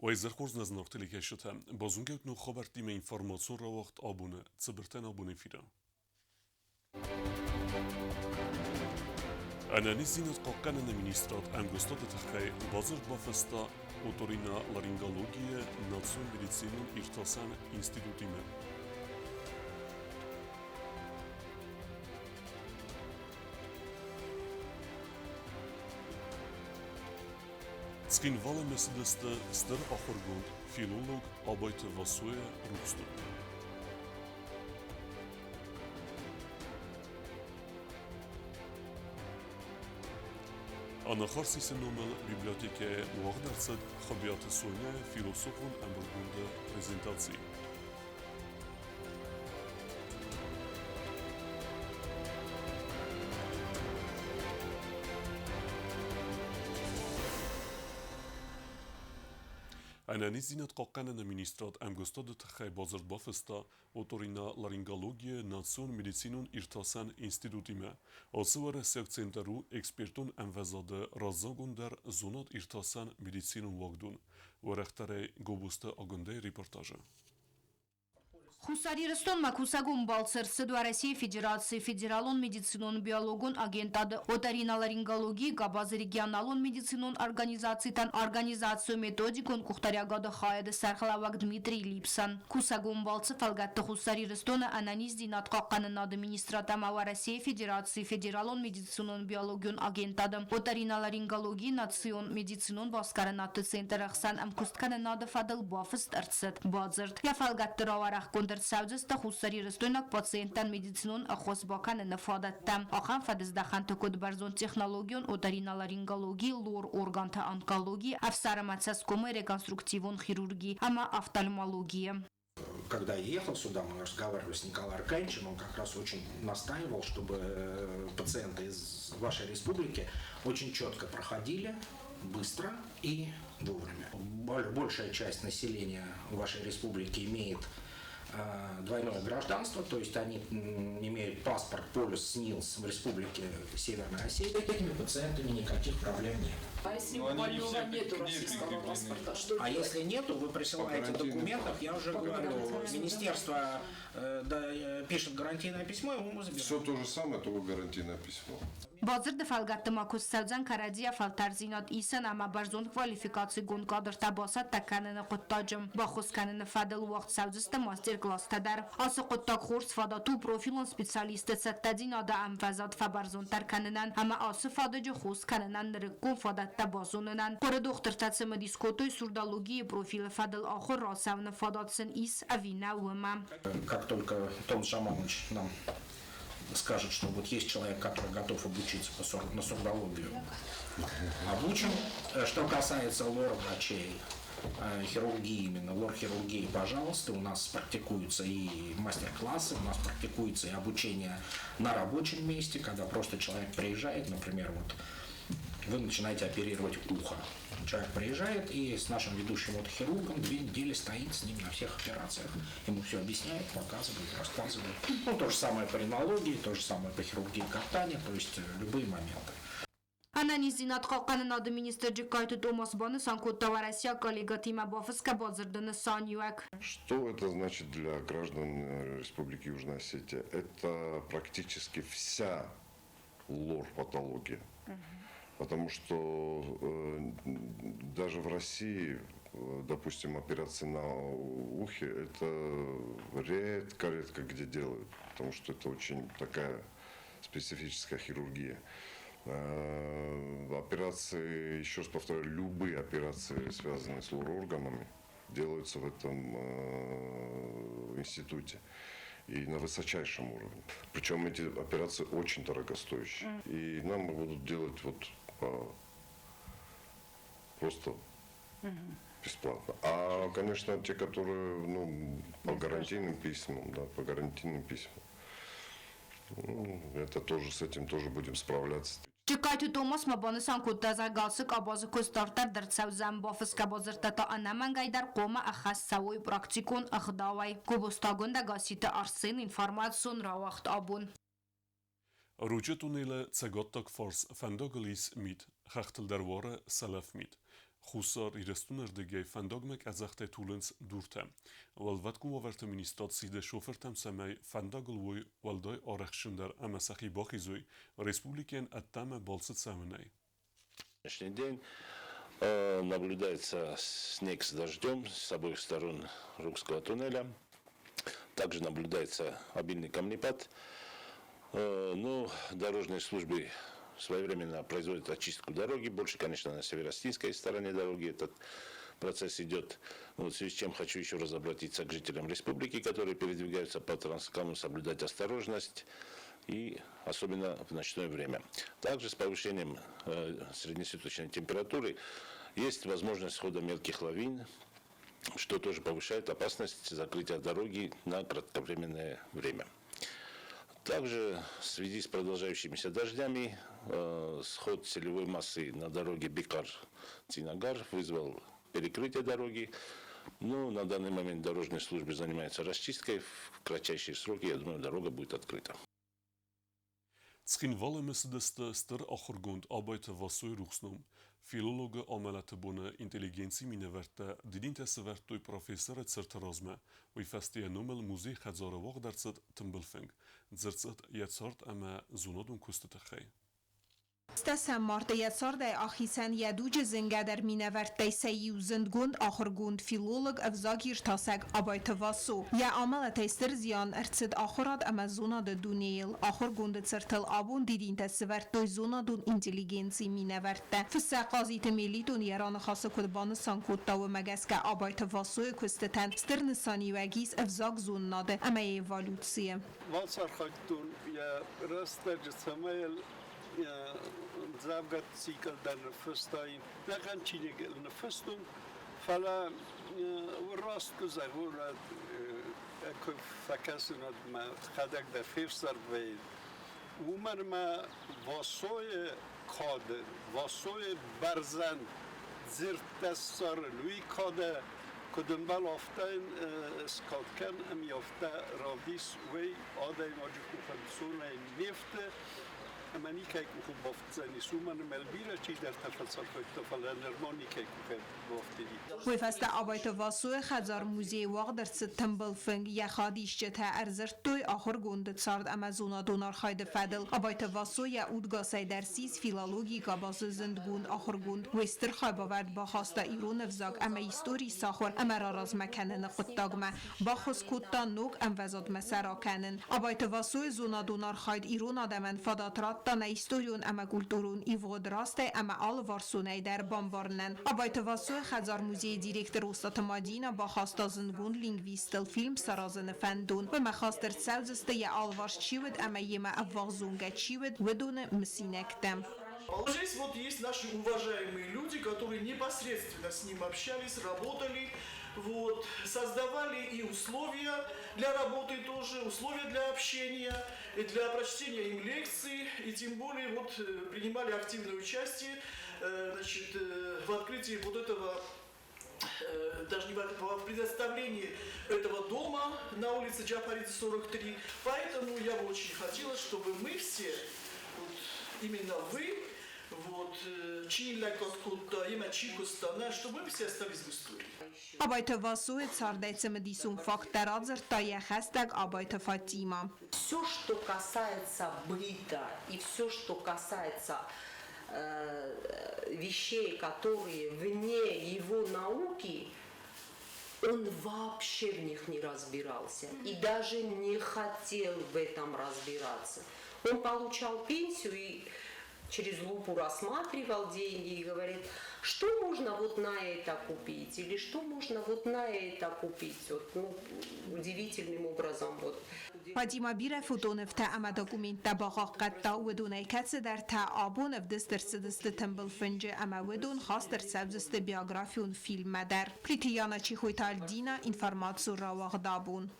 Уӕ зӕрхорз нӕ зынаргъ телекӕсджытӕ, базонгӕут ног хабӕрттимӕ информацион рауагъд абоны цыбыртӕн абон эфиры. Ӕнӕниздзинад хъахъхъӕныны министрад ӕмгуыстады тыххӕй бадзырд бафыста оториноларингологийы национ медицинон иртасӕн институтимӕ. Цхинвалы Мерседесты стыр ахуыргонд, филолог Абайты Васойы рухсдон. Анахарсисы номыл библиотекӕйы уагъд ӕрцыд Хуыбиаты Соняйы философон ӕмбырдгонды презентаци. Ӕнӕниздзинад хъахъхъӕныны министрад ӕмгуыстады тыххӕй бадзырд бафыста оториноларингологийы национ медицинон иртасӕн институтимӕ. Ацы уӕрӕсейаг центр у экспертон ӕмвӕзады раззагондӕр зонад-иртасӕн медицинон уагдон. Уӕрӕхдӕрӕй Гобозты Агуындӕйы репортажы. Хуссар Ирыстонмӕ кусӕгон балц ӕрцыд Уӕрӕсейы Федерацийы Федералон медицинон биологон агентады оториноларингологийы къабазы регионалон медицинон организацитӕн организацион-методикон къухдариуӕгады хайады сӕргълӕууӕг Дмитрий Липсон. Кусӕгон балцы фӕлгӕтты Хуссар Ирыстоны ӕнӕниздзинад хъахъхъӕнынады министрад ӕмӕ Уӕрӕсейы Федерацийы Федералон медицинон-биологион агентады оториноларингологийы национ медицинон басгарынадты центры ӕхсӕн ӕмкуысткӕнынады фӕдыл бафыст ӕрцыд бадзырд. Йӕ фӕлгӕтты рауӕрӕхгонд ӕрцӕудзысты хуссарирыстойнаг пациенттӕн медицинон ӕххуыс бакӕныны фадӕттӕ. Ахӕм фӕдыздӕхӕнты куыд бӕрзондтехнологион оториноларингологи, лор-органты онкологи, ӕфсӕрмӕ цӕсгомы реконструктивон хирурги ӕмӕ офтальмологийы. Когда я ехал сюда, мы разговаривали с Николаем Аркадьевичем, он как раз очень настаивал, чтобы пациенты из вашей республики очень четко проходили, быстро и вовремя. Большая часть населения вашей республики имеет двойное гражданство, то есть они имеют паспорт, полис, СНИЛС в республике Северная Осетия. С этими пациентами никаких проблем нет. А если у больного нету российского паспорта, что А делать? если нету, вы присылаете документов, я уже говорю, министерство пишет гарантийное письмо, и мы забираем. Все то же самое, только гарантийное письмо. Бадзырды фӕлгӕтты ма куыст цӕудзӕн кӕрӕдзийӕ фӕлтӕрддзинад исын ӕмӕ бӕрзонд квалификацигонд кадртӕ бацӕттӕ кӕныны хъуыддаджы. Баххуыс кӕныны фӕдыл уагъд цӕудзысты мастер-класстӕ дӕр. Ацы хъуыддаг хорз фадат у профилон специалистты цӕттӕдзинады ӕмвӕзад фӕбӕрзонддӕр кӕнынӕн ӕмӕ ацы фадыджы хос кӕнынӕн нырыккон фадӕттӕ базонынӕн. Хъуыры дохтыртӕ цымыдис кодтой сурдологийы профилы фӕдыл ахуыр рацӕуыны фадат сын ис ӕви нӕ, уымӕ. Как только Том Шаманович нам скажет, что вот есть человек, который готов обучиться на сурдологию, обучим. Что касается лор-врачей, хирургии именно, лор-хирургии, пожалуйста, у нас практикуются и мастер-классы, у нас практикуется и обучение на рабочем месте, когда просто человек приезжает, например, вот вы начинаете оперировать ухо. Человек приезжает и с нашим ведущим хирургом 2 недели стоит с ним на всех операциях. Ему все объясняет, показывает, рассказывает. Ну, то же самое по ринологии, то же самое по хирургии гортани, то есть любые моменты. Ӕнӕниздзинад хъахъхъӕнынады министр Джыккайты Томас банысан кодта уӕрӕсейаг коллегӕтимӕ бафысгӕ бадзырды нысаниуӕг. Что это значит для граждан Республики Южная Осетия? Это практически вся лор-патология. Потому что даже в России, допустим, операции на ухе, это редко-редко где делают, потому что это очень такая специфическая хирургия. Операции, еще раз повторяю, любые операции, связанные с лор-органами, делаются в этом институте. И на высочайшем уровне. Причем эти операции очень дорогостоящие. И нам будут делать вот просто бесплатно. А, конечно, те, которые, ну, по гарантийным письмам, да, по гарантийным письмам. Ну, это тоже, с этим тоже будем справляться. Джыккайты Томас ма банысан кодта, зӕгъгӕ, ацы къабазы куыст дарддӕр дӕр цӕудзӕн, бафысгӕ бадзырдтӕ та ӕнӕмӕнгӕй дӕр хъуамӕ ӕххӕст цӕуой практикон ӕгъдауӕй. Гобозтагонд Гасситы Арсен информацион рауагъд абон. Ручъы туннелы цӕгаттаг фарс фӕндагыл ис мит, хӕхтыл дӕр уары сӕлӕф мит. Хуссар Ирыстоны рдыгӕй фӕндагмӕ къӕдзӕхтӕй тулынц дуртӕ. Уӕлвӕткон уавӕрты министрад сиды шофыртӕм, цӕмӕй фӕндагыл уой уӕлдай арӕхстджындӕр ӕмӕ сӕхи бахизой республикӕйӕн ӕддӕмӕ балцы цӕуынӕй. Сегодняшний день наблюдается снег с дождем с обоих сторон Рукского туннеля. Также наблюдается обильный камнепад. Но дорожные службы своевременно производят очистку дороги. Больше, конечно, на северо-остинской стороне дороги этот процесс идет. Вот, в связи с чем хочу еще раз обратиться к жителям республики, которые передвигаются по Транскаму, соблюдать осторожность и особенно в ночное время. Также с повышением среднесуточной температуры есть возможность схода мелких лавин, что тоже повышает опасность закрытия дороги на кратковременное время. Также в связи с продолжающимися дождями сход селевой массы на дороге Бикар-Цинагар вызвал перекрытие дороги. Но на данный момент дорожные службы занимаются расчисткой. В кратчайшие сроки, я думаю, дорога будет открыта. Цхинвалы мысыдысты стыр ахуыргонд Абайты Васойы рухс ном. Филологы амӕлӕты боны интеллигенцийы минӕвӕрттӕ дидинтӕ сӕвӕрдтой профессоры цырты размӕ. Уый фӕстӕ йӕ номыл музейы хӕдзары уагъд ӕрцыд тымбыл фынг. Дзырд цыд йӕ цард ӕмӕ зонадон куысты тыххӕй. Стӕсӕм марты йӕ цардӕй ахицӕн йӕ дуджы зынгӕдӕр минӕвӕрттӕй сӕ иу, зындгонд ахуыргонд, филолог, ӕвзагиртасӕг Абайты Васо. Йӕ амӕлӕтӕй стыр зиан ӕрцыд ахуырад ӕмӕ зонады дунейыл. Ахуыргонды цыртыл абон дидинтӕ сывӕрдтой зонадон интеллигенцийы минӕвӕрттӕ. Фыссӕг Хъазиты Мелитон йӕ раныхасы куыд банысан кодта, уымӕ гӕсгӕ Абайты Васойы куыстытӕн стыр нысаниуӕг ис ӕвзагзонынады ӕмӕ эволюцийы. Бацархайдтон йӕ рӕстӕджы, цӕмӕй дзӕвгар цикл дӕр ныффыстаин. Ӕнӕхъӕн чиныг ныффыстон, фӕлӕ раст куы зӕгъон, куы фӕкӕсын, уӕд мӕхӕдӕг дӕр фефсӕрд вӕййын. Уымӕн ӕмӕ Васойы кады, Васойы бӕрзӕнд дзырдтӕ ссарын, уый кады куыд ӕмбӕлы, афтӕ йын скад кӕн ӕмӕ афтӕ равдис, уый адӕймаджы къухы ӕнцонӕй не фты ӕмӕ никӕй къухы бафтдзӕнис, уымӕн ӕмӕ бирӕ чидӕртӕ фӕцархайдта, фӕлӕ нырма никӕй къухы бафтыди. Уый фӕстӕ Абайты Васойы хӕдзар-музейы уагъд ӕрцыд тымбыл фынг. Йӕ хадисджытӕ ӕрдзырдтой ахуыргонды цард ӕмӕ зонадон архайды фӕдыл. Абайты Васо йӕ удгасӕй дӕр ссис филологийы къабазы зындгонд ахуыргонд. Уый стыр хайбавӕрд бахаста ирон ӕвзаг ӕмӕ истори сахуыр ӕмӕ раразмӕ кӕныны хъуыддагмӕ. Баххуыс кодта ног ӕмвӕзадмӕ сӕ ракӕнын. Абайты Васойы зонадон архайд ирон адӕмӕн фадат радта нӕ историон ӕмӕ культурон ивгъуыд растӕй ӕмӕ алыварсонӕй дӕр бамбарынӕн. Абайты Васойы хӕдзар-музейы директор Остъаты Мадинӕ бахаста зындгонд лингвистыл фильм саразыны фӕндон. Уымӕ хаст ӕрцӕудзысты, йӕ алыварс чи уыд ӕмӕ йемӕ ӕввахс зонгӕ чи уыд, уыдоны мысинӕгтӕ. Здесь вот есть наши уважаемые люди, которые непосредственно с ним общались, работали, вот, создавали и условия для работы тоже, условия для общения, и для прочтения им лекций, и тем более вот принимали активное участие значит, в открытии вот этого, даже не в предоставлении этого дома на улице Джапаридзе 43. Поэтому я бы очень хотела, чтобы мы все, вот именно вы, вот, чи лӕггад кодта, йемӕ чи куыста, нӕ, чтобы мы все остались в истории. Абайты Васойы цардӕй цымыдисон факттӕ радзырдта йӕ хӕстӕг Абайты Фатимӕ. Все, что касается быта и все, что касается вещей, которые вне его науки, он вообще в них не разбирался и даже не хотел в этом разбираться. Он получал пенсию и через лупу рассматривал деньги и говорит, что можно вот на это купить или что можно вот на это купить. Вот, ну, удивительным образом. Вот. Фатимӕ бирӕ фотонывтӕ ӕмӕ документтӕ бахъахъхъӕдта, уыдонӕй кӕцыдӕртӕ абон ӕвдыст ӕрцыдысты тымбыл фынджы ӕмӕ уыдон хаст ӕрцӕудзысты биографион фильммӕ дӕр. Плиты Яна, Чехойты Альдина, информацион рауагъд Абон.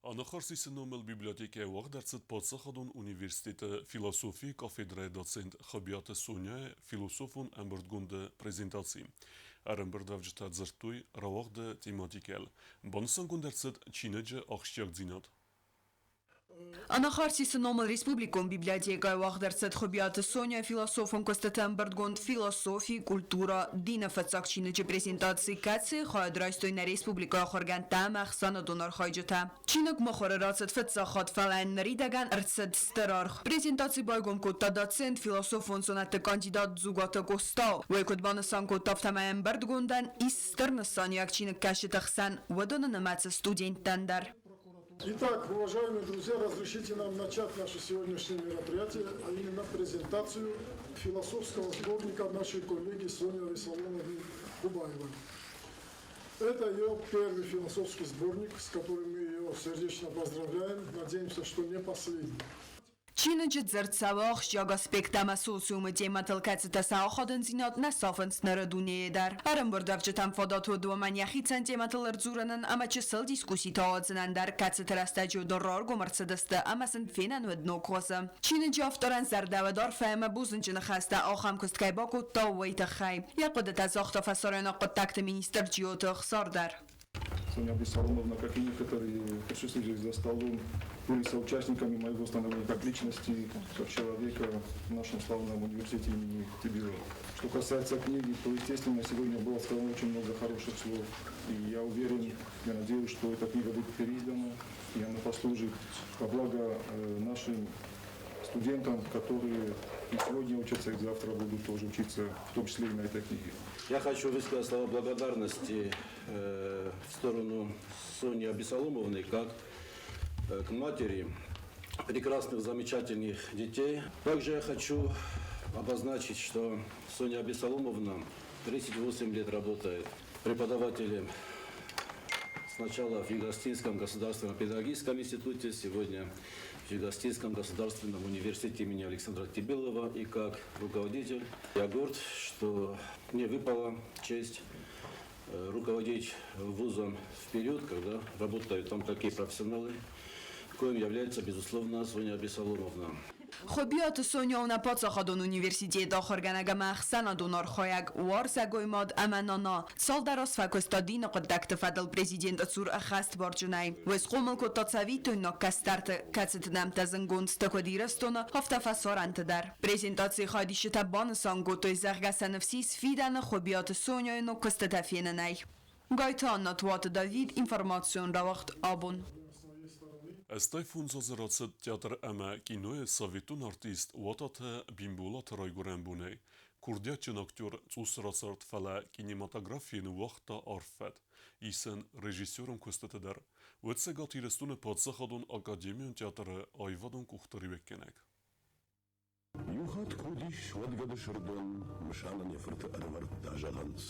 Анахарсисы номыл библиотекӕйы уагъд ӕрцыд Паддзахадон университеты философийы кафедрӕйы доцент Хабиаты Соняйы философон ӕмбырдгонды презентаци. Ӕрӕмбырдуӕвджытӕ дзырдтой рауагъды тематикӕйыл. Банысангонд ӕрцыд чиныджы ахсджиагдзинад. Анахарсисы номыл республикон библиотекӕйы уагъд ӕрцыд Хуыбиаты Соня философон куыстыты ӕмбырдгонд «Философи, культура, дины фыццаг чиныджы презентаци, кӕцыйы хайад райстой нӕ республикӕйы ахуыргӕндтӕ ӕмӕ ӕхсӕнадон архайджытӕ. Чиныг мыхуыры рацыд фыццаг хатт, фӕлӕ ныридӕгӕн ӕрцыд стыр аргъ. Презентаци байгом кодта доцент, философон зонӕдты кандидат Дзугаты Къоста. Уый куыд банысан кодта, афтӕмӕй ӕмбырдгондӕн ис стыр нысаниуӕг чиныгкӕсджыты хсӕн, уыдоны нымӕцы студенттӕн дӕр. Итак, уважаемые друзья, разрешите нам начать наше сегодняшнее мероприятие, а именно презентацию философского сборника нашей коллеги Сони Авесаломовны Кубаевой. Это ее первый философский сборник, с которым мы ее сердечно поздравляем. Надеемся, что не последний. Чиныджы дзырд цӕуы ахсджиаг аспекттӕ ӕмӕ социумы темӕтыл, кӕцытӕ сӕ ахадындзинад нӕ сафынц ныры дунейы дӕр. Ӕрӕмбырдуӕвджытӕм фадат уыд уымӕн йӕхицӕн темӕтыл ӕрдзурынӕн ӕмӕ чысыл дискусситӕ ауадзынӕн дӕр, кӕцыты рӕстӕджы уыдон раргом ӕрцыдысты ӕмӕ сын фенӕн уыд ног хуызы. Чиныджы авторӕн зӕрдӕвӕд арфӕ ӕмӕ бузныджы ныхӕстӕ ахӕм куыст кӕй бакодта, уый тыххӕй. Йӕ хъуыдытӕ загъта фӕсарӕйнаг хъуыддӕгты министр Джиоты Ӕхсар дӕр. Соня Абисаломовна, как и некоторые присутствующие за столом, были соучастниками моего становления как личности, как человека в нашем славном университете имени Тибилова. Что касается книги, то, естественно, сегодня было сказано очень много хороших слов. И я уверен, я надеюсь, что эта книга будет переиздана, и она послужит во благо нашим студентам, которые и сегодня учатся, и завтра будут тоже учиться, в том числе и на этой книге. Я хочу высказать слова благодарности в сторону Сони Абисаломовны, как к матери прекрасных, замечательных детей. Также я хочу обозначить, что Соня Абисаломовна 38 лет работает преподавателем сначала в Югостинском государственном педагогическом институте, сегодня в Югостинском государственном университете имени Александра Тибилова и как руководитель. Я горд, что мне выпала честь руководить вузом в период, когда работают там такие профессионалы, коим является, безусловно, Соня Абисаломовна. Хуыбиаты Соня у нӕ паддзахадон университеты ахуыргӕнӕг ӕмӕ ӕхсӕнадон архайӕг, уарзӕгой мад ӕмӕ нана. Цалдӕр аз фӕкуыста дины хъуыддӕгты фӕдыл президенты цур ӕххӕстбарджынӕй. Уый схъомыл кодта цӕвиттойнаг кӕстӕрты, кӕцыты нӕмттӕ зындгонд сты куыд Ирыстоны, афтӕ фӕсарӕнты дӕр. Презентацийы хайадисджытӕ банысан кодтой, зӕгъгӕ сӕ ныфс ис фидӕны Хуыбиаты Соняйы ног куыстытӕ фенынӕй. Гайты Анна, Туаты Давид, информацион рауагъд Абон. 85 азы рацыд театр ӕмӕ кинойы советон артист Уататы Бимболаты райгуырӕн бонӕй. Курдиатджын актер цъус рацард, фӕлӕ кинематографийы ныууагъта арф фӕд. Ис ын режиссерон куыстыты дӕр. Уыд Цӕгат Ирыстоны паддзахадон академион театры аивадон къухдариуӕггӕнӕг. Иу хатт куы уыдис, уӕд гӕды Сырдон мысанӕн йӕ фырты ӕрӕвӕрдта, зӕгъынц.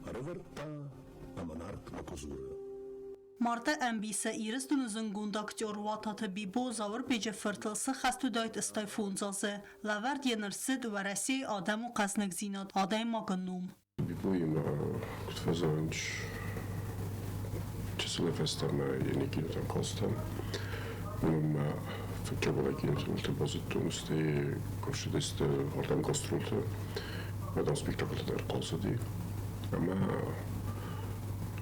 Ӕрӕвӕрдта ӕмӕ Нартмӕ куы дзуры. Марты ӕмбисы Ирыстоны зындгонд актер Уататы Бибо Зауырбеджы фыртыл цы хӕст уыдаид 85 азы, лӕвӕрд йын ӕрцыд Уӕрӕсейы адӕмон хъӕзныгдзинад адӕймагы ном. Бибоимӕ куыд фӕзӕгъынц, чысылӕй фӕстӕмӕ йӕ кинотӕм кастӕн. Уымӕн мӕ фыццаг кинотӕ базыдтон, стӕй куы ссыдысты ардӕм гастролты, уӕд ам спектакльтӕ дӕр хъазыди. Ӕмӕ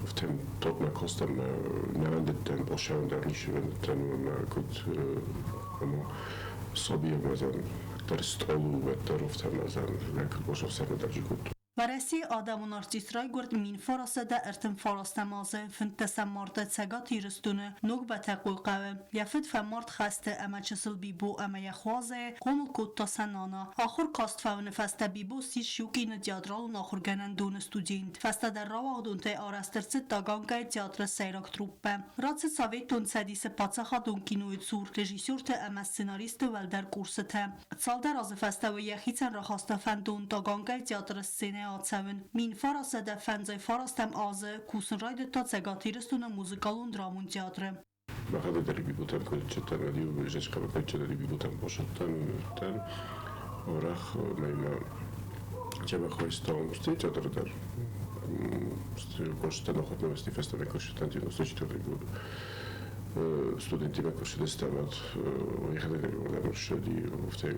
афтӕ дардмӕ кастӕн, нӕ вӕндыдтӕн, бацӕуын дӕр ницы вӕндыдтӕн, уымӕн куыд ӕмӕ сабийӕ мӕзӕн дӕр стъолы уӕддӕр афтӕ мӕзӕн лӕг босӕфсӕрмы дӕр кодтон. Уӕрӕсейы адӕмон артист райгуырд 1939 азы, 15 марты Цӕгат Ирыстоны Ног Бӕтӕхъойыхъӕуы. Йӕ фыд фӕмард хӕсты ӕмӕ чысыл Бибо ӕмӕ йӕ хуазӕйы хъомыл кодта сӕ нана. Ахуыр каст фӕуыны фӕстӕ Бибо ссис Щукины театралон ахуыргӕнӕндоны студент. Фӕстӕдӕр рауагъдонтӕй арӕзт ӕрцыд Таганкӕйы театры сӕйраг труппӕ. Рацыд Советон Цӕдисы паддзахадон кинойы цур режиссертӕ ӕмӕ сценаристты уӕлдӕр курсытӕ. Цалдӕр азы фӕстӕ уый йӕхицӕн рахаста фӕндон Таганкӕйы театры сценӕйы ацӕуын. 1909 азы кусын райдыдта Цӕгат Ирыстоны музыкалон-драмон театры. Мӕхӕдӕг дӕр бибутӕм кодтӕн, ӕд-иу женская кодтӕн, бибутӕм босадтӕн, арӕх мӕймӕ дзӕбӕх райстаун театр дӕр. Костӕн охотно вести фӕстӕмӕ коситан 94 год. Студентимӕ косидестӕм, йӕхӕдӕг уырдӕм ссыди, афтӕ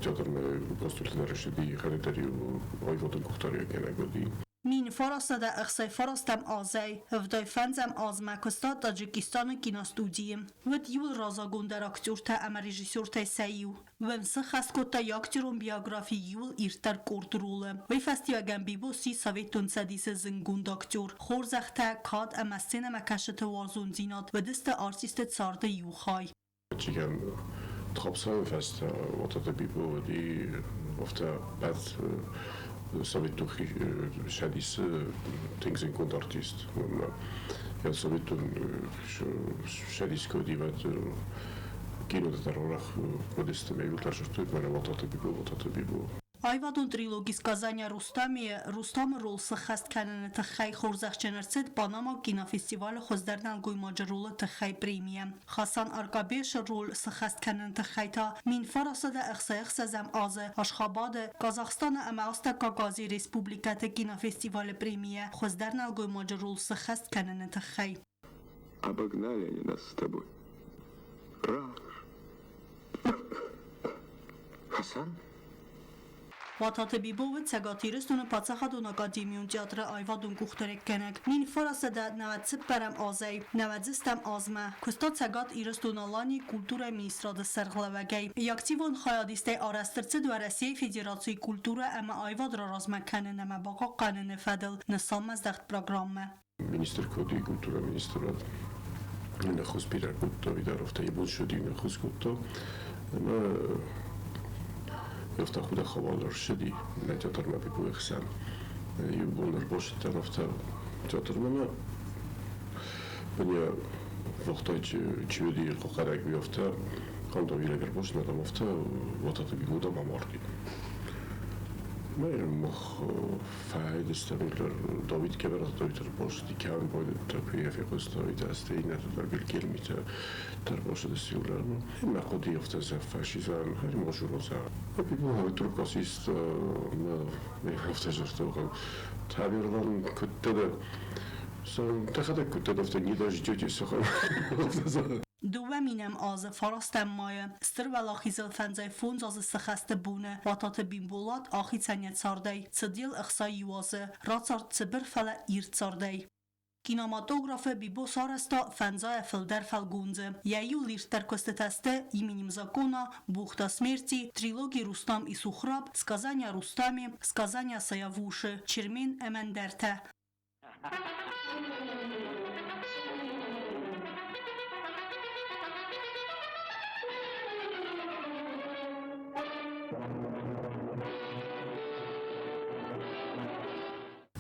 театрмӕ гастролты дӕр ссыди, йӕхӕдӕг дӕр-иу аивадон къухдариуӕггӕнӕг уыди. 1969 азӕй 75 азмӕ куыста Таджикистаны киностудийы. Уыд иуыл раззагондӕр актертӕ ӕмӕ режиссертӕй сӕ иу. Уым сыххӕст кодта йӕ актерон биографийы иуыл ирддӕр къорд ролы. Уый фӕстиуӕгӕн Бибо сси Советон Цӕдисы зынгонд актер. Хорзӕхтӕ, кад ӕмӕ сценӕмӕкӕсджыты уарзондзинад уыдысты артисты царды иу хай. Чиган тхапсайы фӕстӕ Уататы Бибо уыди афтӕ ӕппӕт Советон Цӕдисы тынг зындгонд артист. Йӕ Советон Цӕдис куы уыди, уӕд киноты дӕр арӕх уыдысты ӕмӕ иуылдӕр дзырдтой, мӕнӕ Уататы Бибо, Уататы Бибо. Аивадон трилоги «Сказания Рустами» Рустамы рол сыххӕст кӕныны тыххӕй хорзӕхджын ӕрцыд Панамаг кинофестивалы хуыздӕр нӕлгоймаджы ролы тыххӕй премийӕ. Хасан Аркабешы роль сыххӕст кӕныны тыххӕй та 1966 азы Ашхабады, Казахстаны ӕмӕ Астӕуккаг Азийы республикӕты кинофестивалы премийӕ хуыздӕр нӕлгоймаджы роль сыххӕст кӕныны тыххӕй. Обогнали они нас с тобой. Раз. Хасан? Уататы Бибо уыд Цӕгат Ирыстоны паддзахадон академион театры аивадон къухдарӕггӕнӕг. 1994 азӕй 90 азмӕ куыста Цӕгат Ирыстон-Аланийы культурӕйы министрады сӕргълӕууӕгӕй. Йӕ активон хайадистӕй арӕзт ӕрцыд Уӕрӕсейы Федерацийы культурӕ ӕмӕ аивад раразмӕ кӕнын ӕмӕ бахъахъхъӕныны фӕдыл нысанмӕздӕхт программӕ. Министр кодтой культурӕ министрад. Нӕххуыс бирӕ кодта, Видаровтӕ йӕ бон ссыди, нӕххуыс кодта. Ӕмӕ афтӕ худӕхауал ӕрцыди нӕ театрмӕ Бибойы хсӕн. Иу бон ӕрбацыдтӕн афтӕ театрмӕ мӕ быне вахтай чи уыди хъахъхъӕнӕг, уый афтӕ хъандавилӕг ӕрбацыд, ӕмӕ афтӕ Уататы Бибо дам амарди. Мӕ мах Фӕйдыстӕм Давид кӕвӕрд Давид ӕрбацыди, кӕм байдыдта, куы йӕ фехъуыста, ӕстӕй иннӕтӕ дӕр Вильгельмитӕ дӕр бацыдысты иулӕрмӕ. Мӕ хъуыды афтӕ фӕсизӕн, ӕрмӕжуроза. Бибо трубкасист мӕ афтӕ загъта, Тамерлан куыдтӕ дӕ? Дӕхӕдӕг куыдтӕ дӕ, афтӕ не дождетесь. Дыууӕ минӕм азы фарастӕм майы Стыр Уӕлахизыл 55 азы сыхӕсты боны Уататы Бимболат ахицӕн йӕ цардӕй, цыд йыл 61 азы, рацард цыбыр, фӕлӕ ирд цардӕй. Кинематографы Бибо сарӕзта фӕндзайӕ фылдӕр фӕлгондзы. Йӕ иу ирддӕр куыстытӕ сты «Именем закона», «Бухта смерти», трилоги «Рустам и Сухраб», «Сказание о Рустаме», «Сказание о Саявуше», «Чермен» ӕмӕ ӕндӕртӕ.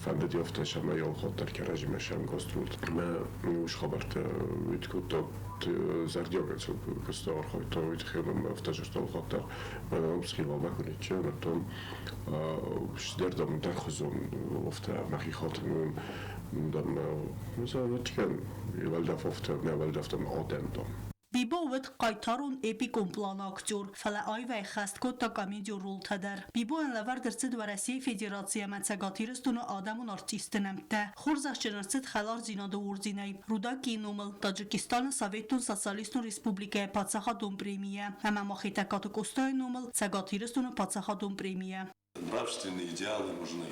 Фӕндыди афтӕ, цӕмӕй алхатт дӕр кӕрӕдзимӕ сӕм гастролты ӕмӕ уыцы хабӕрттӕ уый кодта зӕрдиагӕй сыл куыста, архайдта, уый тыххӕй мӕм афтӕ зӕгъта алхатт дӕр, мӕнӕ ам Цхинвалмӕ куы ничи ӕвӕрдтон, цыдӕр дам ӕндӕрхуызон афтӕ мӕхи хатын, дам, ӕвӕццӕгӕн, уӕлдӕф афтӕ, нӕ уӕлдӕф дам адӕм дам. Бибо уыд хъайтарон эпикон планы актер, фӕлӕ аивӕй хӕст кодта комедион ролтӕ дӕр. Бибойӕн лӕвӕрд ӕрцыд Уӕрӕсейы Федерацийы ӕмӕ Цӕгат Ирыстоны адӕмон артистты нӕмттӕ. Хорзӕхджын ӕрцыд хӕлардзинады орденӕй, Рудакийы номыл Таджикистаны Советон Социалистон Республикӕйы паддзахадон премийӕ ӕмӕ ма Хетӕгкаты Къостайы номыл Цӕгат Ирыстоны паддзахадон премийӕ. Нравственные идеалы нужны.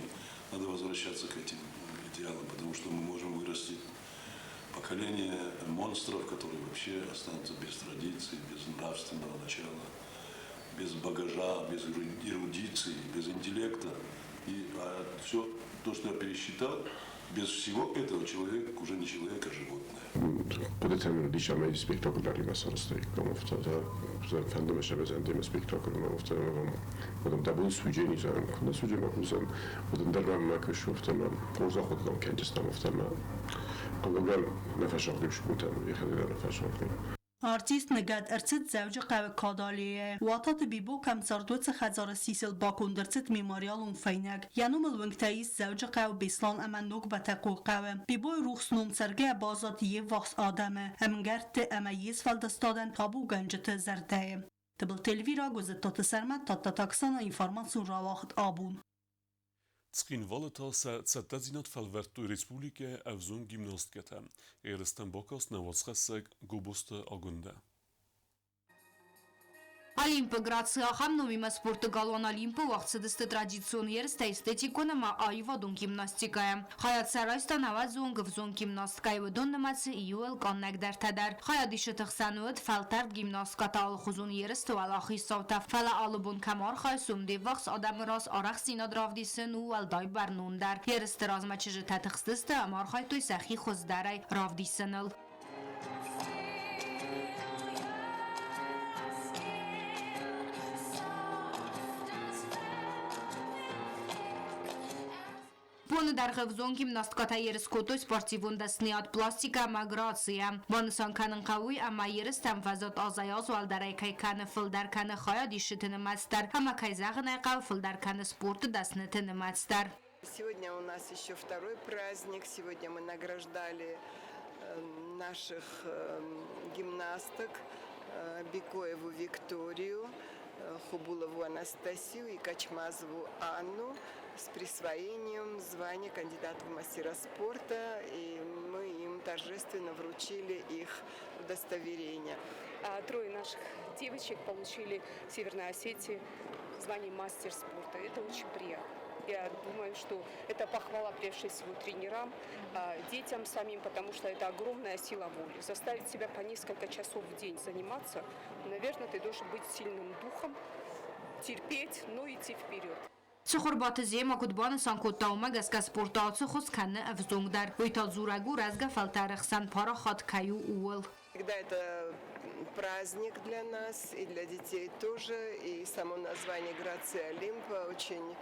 Надо возвращаться к этим идеалам, потому что мы можем вырастить поколение монстров, которые вообще останутся без традиций, без нравственного начала, без багажа, без эрудиции, без интеллекта. И все то, что я пересчитал, без всего этого человек уже не человек, а животное. Хъуыдытӕ мын уыдис ӕмӕ спектакль дӕр сарӕзтаиккам афтӕ, фӕнды мӕ сӕвӕзӕн спектакль ӕмӕ афтӕ уӕдӕм дӕ бон суджени зӕгъӕм, куы нӕ суджи мӕ уыдзӕн, уӕдӕм дӕр мӕм мӕ куыс афтӕ мӕ хорз ахуырдам кӕнджыстӕм афтӕ мӕ хъыгагӕн нӕ фӕсагъди сбонтӕм, йӕхӕдӕг дӕр нӕ фӕсагъди. Артист ныгӕд ӕрцыд Дзӕуджыхъӕуы Кады аллейӕйы. Уататы Бибо кӕм цард, уыцы хӕдзары сисыл баконд ӕрцыд мемориалон фӕйнӕг. Йӕ номыл уынгтӕ ис Дзӕуджыхъӕу, Беслӕн ӕмӕ Ног Бӕтӕхъойыхъӕуы. Бибойы рухс ном цӕргӕ баззад йе ввахс адӕмы, ӕмгӕртты ӕмӕ йе сфӕлдыстадӕн табугӕнджыты зӕрдӕйы. Тыбылты Эльвира, Гуызыдтаты Сӕрмӕт, Тадтаты Оксана, информацион рауагъд «Абон». Цхинвалы та сӕ цӕттӕдзинад фӕлвӕрдтой республикӕйы ӕвзонг гимнасткӕтӕ. Ерыстӕм бакаст нӕ уацхӕссӕг Гобозты Агуындӕ. Олимпы Граци ахӕм номимӕ спорты галуан Олимпы уагъд цыдысты традицион ерыстӕ эстетикон ӕмӕ аивадон гимнастикӕйӕ. Хайад сӕ райста 90 онг ӕвзонг гимнасткӕйы, уыдон нымӕцы иууыл къаннӕгдӕртӕ дӕр. Хайадисджыты хсӕн уыд фӕлтӕрд гимнасткӕтӕ алыхуызон ерысты уӕлахиздзаутӕ, фӕлӕ алы бон кӕм архайыс, уым де ввахс адӕмы раз арӕхстдзинад равдисын у уӕлдай бӕрнондӕр. Ерысты размӕ чызджытӕ тыхстысты ӕмӕ архайдтой сӕхи хуыздӕрӕй равдисыныл. Боны дӕргъы ӕвзонг гимнасткӕтӕ ерыс кодтой спортивон дӕсныйад пластикӕ ӕмӕ грацийӕ. Банысан кӕнын хъӕуы, ӕмӕ ерыстӕм фӕзынд азӕй-аз уӕлдӕрӕй кӕй кӕны, фылдӕр кӕны хайадисджыты нымӕц дӕр ӕмӕ, кӕй зӕгъын ӕй хъӕуы, фылдӕр кӕны спорты дӕсныты нымӕц дӕр. Сегодня у нас еще второй праздник. Сегодня мы награждали наших гимнасток Бекоеву Викторию, Хубулову Анастасию и Качмазову Анну с присвоением звания кандидата в мастера спорта. И мы им торжественно вручили их удостоверение. Трое наших девочек получили в Северной Осетии звание мастер спорта. Это очень приятно. Я думаю, что это похвала прежде всего тренерам, детям самим, потому что это огромная сила воли. Заставить себя по несколько часов в день заниматься, наверное, ты должен быть сильным духом, терпеть, но идти вперед. Цыхуырбаты Зема куыд банысан кодта, уымӕ гӕсгӕ спорты ацы хуыз кӕны ӕвзонгдӕр. Уый та дзурӕг у рӕзгӕ фӕлтӕры хсӕн парахат кӕй у, ууыл. Всегда это праздник для нас и для детей тоже. И само название «Грация Олимпа» очень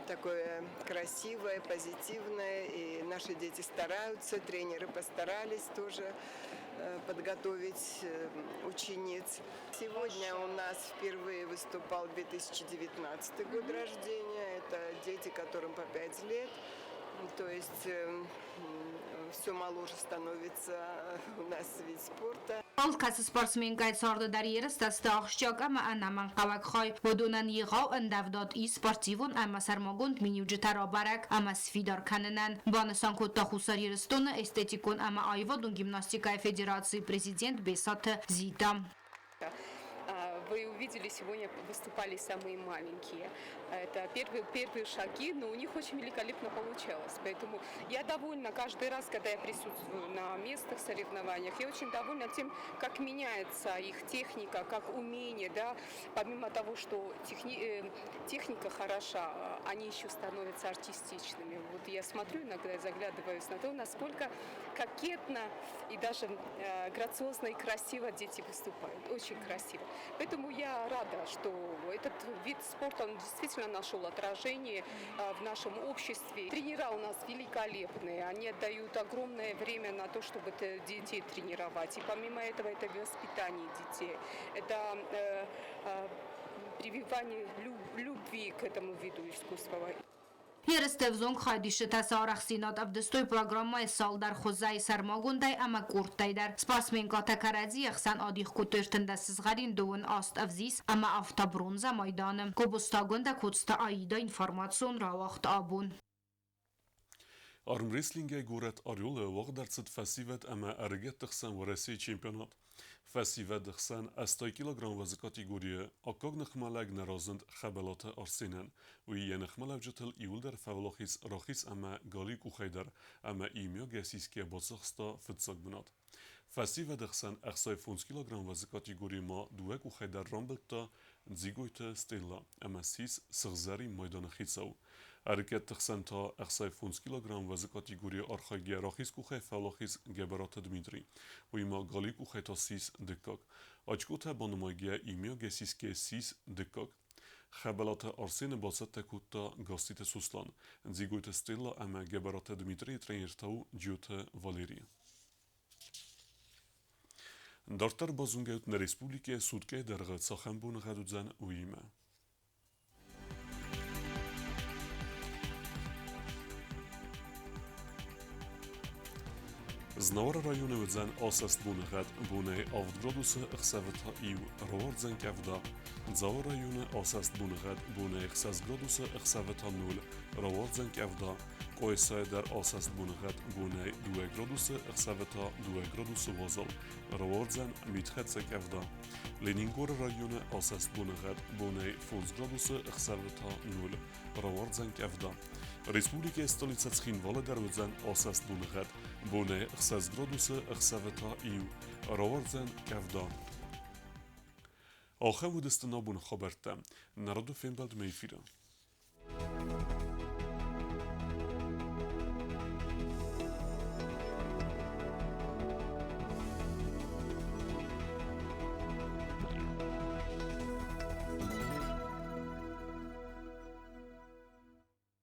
такое красивое, позитивное. И наши дети стараются, тренеры постарались тоже подготовить учениц. Сегодня у нас впервые выступал 2019 год рождения. Это дети, которым по 5 лет. То есть все моложе становится у нас вид спорта. Алкӕцы спортсменкӕйы царды дӕр ерыстӕ сты ахсджиаг ӕмӕ ӕнӕмӕнгхъӕуӕг хай. Уыдонӕн егъау ӕндӕвдад ис спортивон ӕмӕ сӕрмагонд миниуджытӕ рабӕрӕг ӕмӕ сфидар кӕнынӕн, банысан кодта Хуссар Ирыстоны эстетикон ӕмӕ аивадон гимнастикӕйы федерацийы президент Бесаты Зита. Вы увидели, сегодня выступали самые маленькие. Это первые шаги, но у них очень великолепно получалось. Поэтому я довольна каждый раз, когда я присутствую на местных соревнованиях. Я очень довольна тем, как меняется их техника, как умение. Да? Помимо того, что техника хороша, они еще становятся артистичными. Вот я смотрю иногда, я заглядываюсь на то, насколько кокетно и даже грациозно и красиво дети выступают. Очень красиво. Поэтому я рада, что этот вид спорта, он действительно нашел отражение в нашем обществе. Тренера у нас великолепные, они отдают огромное время на то, чтобы детей тренировать. И помимо этого, это воспитание детей, это прививание любви к этому виду искусства. Ерысты ӕвзонг хайадисджытӕ сӕ арӕхстдзинад ӕвдыстой программӕйы цалдӕр хуызӕй, сӕрмагондӕй ӕмӕ къордтӕй дӕр. Спортсменкӕтӕ кӕрӕдзийы ӕхсӕн адих кодтой 13 сызгъӕрин, 28 ӕвзист ӕмӕ авд бронзӕ майданы. Гобозтагондӕ Коцты Аида, информацион рауагъд «Абон». Армрестлингӕй горӕт Орелы уагъд ӕрцыд фӕсивӕд ӕмӕ ӕрыгӕтты хсӕн Уӕрӕсейы чемпионат. Фӕсивӕды хсӕн 80 килограмм вӕзы категорийы аккаг ныхмӕлӕг нӕ разынд Хӕбӕлаты Арсенӕн. Уый йӕ ныхмӕлӕуджытыл иуылдӕр фӕуӕлахиз рахиз ӕмӕ галиу къухӕй дӕр ӕмӕ иумиагӕй сисгӕ бацахста фыццаг бынат. Фӕсивӕды хсӕн 65 килограмм вӕзы категорийы ма дыууӕ къухӕй дӕр рамбылдта Дзигойты Стелла ӕмӕ ссис сыгъзӕрин майданы хицау. Ӕрыгӕтты хсӕн та 65 килограмм вӕзы категорийы архайгӕ рахиз къухӕй фӕуӕлахиз Гӕбӕраты Дмитрий. Уыимӕ галиу къухӕй та ссис дыккаг. Очкотӕ банымайгӕ иумиагӕй сисгӕ ссис дыккаг. Хӕбӕлаты Арсены бацӕттӕ кодта Гасситы Сослан. Дзигойты Стелла ӕмӕ Гӕбӕраты Дмитрийы тренер та у Джиоты Валерий. Дарддӕр базонгӕ ут нӕ республикӕйы суткӕйы дӕргъы цахӕм боныгъӕд уыдзӕн, уыимӕ. Знауыры районы уыдзӕн асӕст боныгъӕд, бонӕй 7 градусы, ӕхсӕвы та иу, рауардзӕн къӕвда. Дзауы районы асӕст боныгъӕд, бонӕй 6 градусы, ӕхсӕвы та 0, рауардзӕн къӕвда. Къуайсайы дӕр асӕст боныгъӕд, бонӕй 2 градусы, ӕхсӕвы та 2 градусы уазал. Рауардзӕн митхӕццӕ къӕвда. Ленингоры районы асӕст боныгъӕд, бонӕй 5 градусы, ӕхсӕвы та 0. Рауардзӕн къӕвда. Республикӕйы столицӕ Цхинвалы дӕр уыдзӕн асӕст боныгъӕд, бонӕй 6 градусы, ӕхсӕвы та 1. Рауардзӕн къӕвда. Ахӕм уыдысты нӕ абоны хабӕрттӕ. Народы фембӕлдмӕ эфиры.